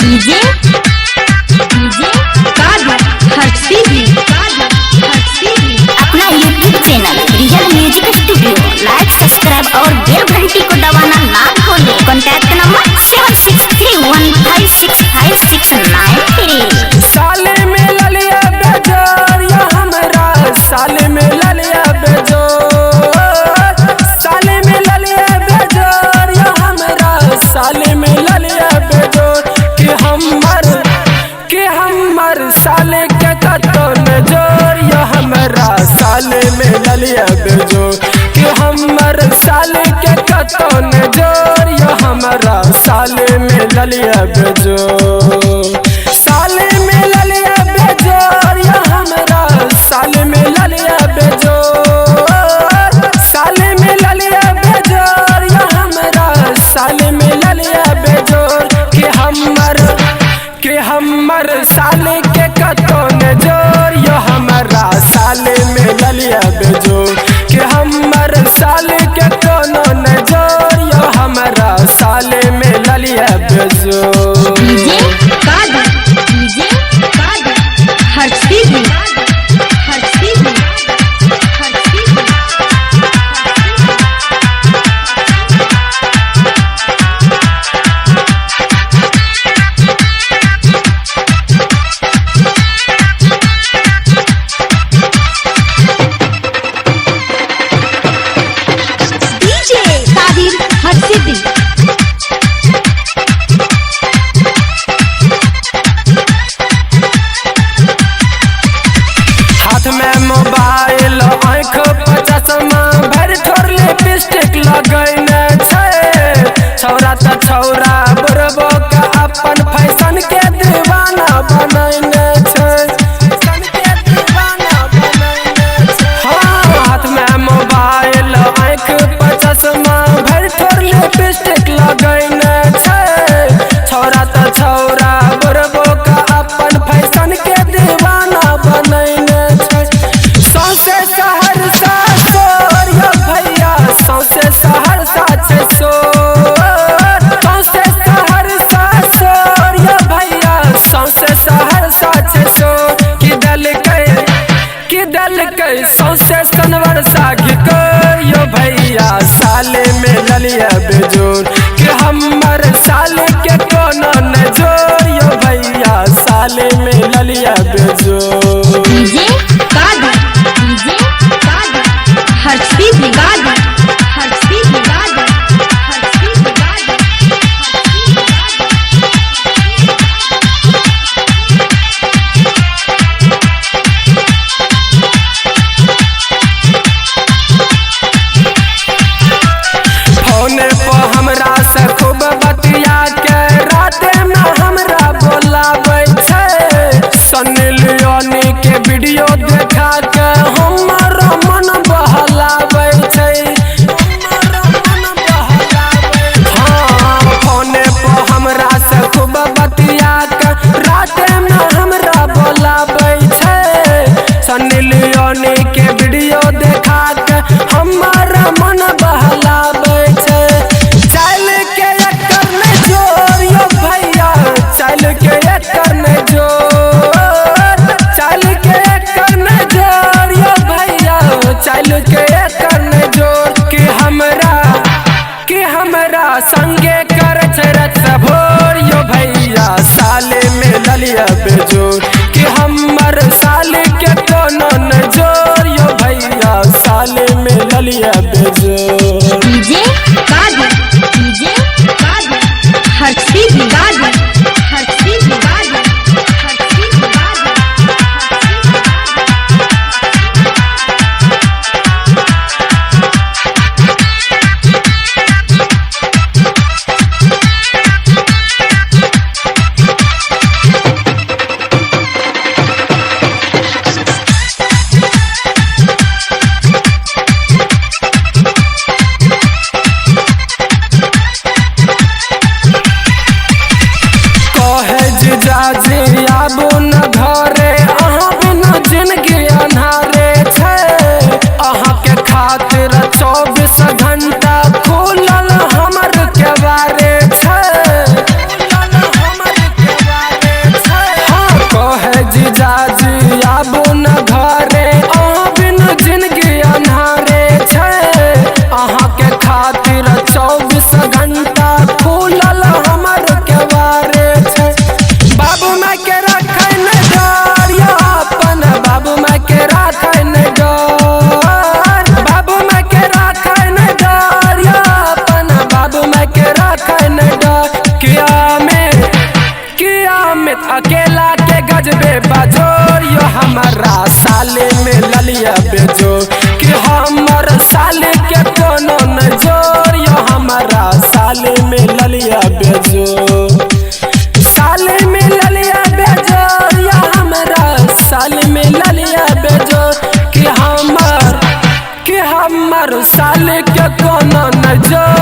DJ DJ Kadar Harshidi Kadar Harshidi. अपना YouTube channel real music studio like subscribe और बेल घंटी को दबाना ना भूलें। Contact number 7631565693। साले में ललिया बेजोर या हमरा, साले में ललिया बेजोर, साले में ललिया बेजोर या हमरा, साले में ललिया बेजोर। कि हमर साले के कतो न जोर या हमरा, साले में ललिया बेजोर। कि हमर साले के कतो न जोर या हमरा, साले में ललिया बेजोर। साले में ललिया बेजोर या हमरा, साले में ललिया बेजोर, साले में ललिया बेजोर या हमरा, साले में ललिया बेजोर। कि हमर साले के कतो न जोर या हमरा, साले में ललिया बेजोर। कि हमर साले के कोनो न जोर या हमरा, साले में ललिया बेजोर। DJ Kadar DJ Kadar Harshidi Harshidi Harshidi. DJ Kadir Harshidi. हाथ में मोबाइल आँख पर चश्मा भरि ठोर लिपस्टिक लगैने छै। छौरा त छौरा बुढ़बो के अपन फैशन के दीवाना बनैने छै। हाँ, हाथ में मोबाइल आँख पर चश्मा भरि ठोर लिपस्टिक लगैने छै। छौरा त छौरा बुढ़बो के अपन फैशन के दीवाना बनैने छै। सौंसे सहरसा शोर यो भैया, सौंसे सहरसा छै शोर, सौंसे सहरसा शोर यो भैया, सौंसे सहरसा छै शोर। कि देलकै सौंसे सनवरसा घिकोर यो भैया, साले में ललिया बेजोर। कि हमर साले के कोनो न जोर यो भैया, साले में ललिया बेजोर। DJ Kadar DJ Kadar Harshidi Kadar Harshidi Kadar Harshidi Kadar. Phone पर हमरा से खूब बतिया के राते में हमरा बोलाबै छै। सन्नी लियोनी के वीडियो देखा के हमर मन बहलाबै छै। हाँ, फोने पर हमरा से खूब बतिया के राते में हमरा बोलाबै छै। सन्नी लियोनी के वीडियो देखा के हमर मन बहलाबै छै। चल के एकर ने जोर यो भैया, चल के एकर ने जोर, चल के एकर ने जोर यो भैया, चल के एकर ने जोर। कि हमरा संगे कर छै रत भोर यो भैया, साले में ललिया बेजोर। कि हमर साले के कोनो न जोर यो भैया, साले में ललिया बेजोर। DJ Kadar DJ Kadar Harshidi Kadar Harshidi Kadar Harshidi Kadar. कहे जीजाजी आबू न घरे, अहाँ बिना जिंदगी अन्हारे छै। अहाँ के खातिर 24 घंटा खुलल हमर केबारे छै। हमरा साले में ललिया बेजो, कि हमर साले के कोनो न जोर यो हमरा साले में ललिया बेजो। साले में ललिया बेजो या हमरा साले में ललिया बेजो, कि हमर साले के कोनो न जोर।